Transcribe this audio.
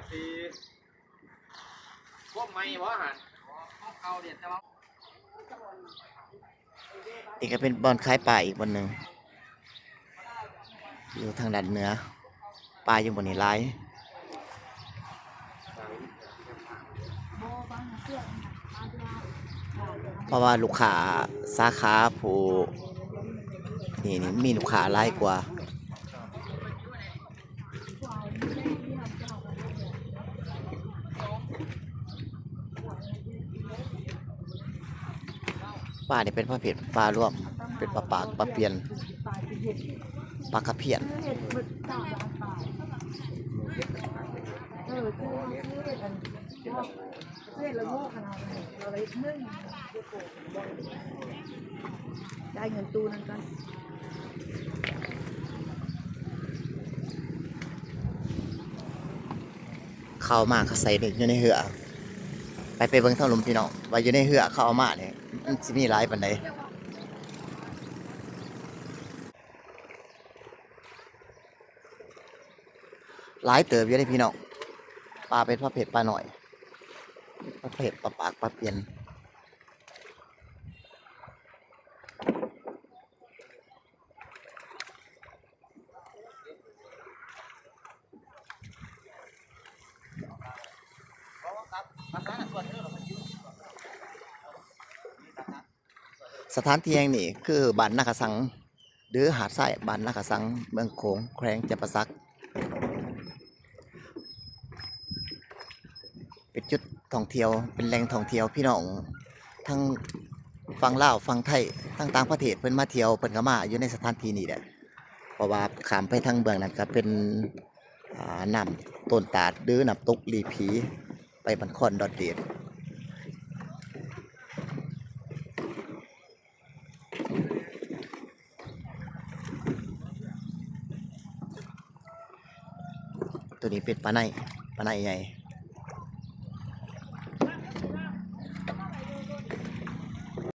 ຄືພວກໃໝ່ບໍ່ຫັ້ນ ຂອງເກົ່າເດ ແຕ່ວ່າ ນີ້ກໍເປັນບ່ອນຂາຍປາອີກບ່ອນໜຶ່ງ ຢູ່ທາງດ້ານເໜືອ. ປາຢູ່ບ່ອນນີ້ຫຼາຍ ເພາະວ່າລູກຄ້າສາຂາຜູ້ນີ້ນີ້ມີລູກຄ້າຫຼາຍກວ່າ. ປານີ້ເປັນປະເພດປາລວມ ເປັນປາປາກ ປາປ່ຽນ ປາກະພຽນ. ຈ່າຍເງິນຕູ້ນັ້ນກ່ອນ. ເຂົ້າມາເຂົາໃສ່ຢູ່ໃນເຮືອ. ໄປ ໄປເບິ່ງທາງລຸ່ມພີ່ນ້ອງ ວ່າຢູ່ໃນເຮືອເຂົາເອົາມານີ້ ມັນຊິມີຫຼາຍປານໃດ. ຫຼາຍເຕີບຢູ່ເດ້ພີ່ນ້ອງ ປາເປັນປະເພດປານ້ອຍ ປະເພດປາປາກ ປາປ່ຽນ. ສະຖານທີ່ແຫ່ງນີ້ຄືບ້ານນາກະສັງ ຫຼື ຫາດຊາຍ ບ້ານນາກະສັງ ເມືອງໂຂງ ແຂວງຈຳປາສັກ. ເປັນຈຸດທ່ອງທ່ຽວ ເປັນແຫຼ່ງທ່ອງທ່ຽວ ພີ່ນ້ອງທັງຝັ່ງລາວ ຝັ່ງໄທ ທັງຕ່າງປະເທດ ເພິ່ນມາທ່ຽວ ເພິ່ນກໍມາຢູ່ໃນສະຖານທີ່ນີ້ແຫຼະ ເພາະວ່າຂ້າມໄປທາງເບື້ອງນັ້ນກໍເປັນ ອ່າ ນ້ຳໂຕນຕາດ ຫຼື ນ້ຳຕົກຫຼີ່ຜີ ໄປບ້ານຄອນດອນເດດ. ໂຕນີ້ເປັນປາໄນ ປາໄນໃຫຍ່.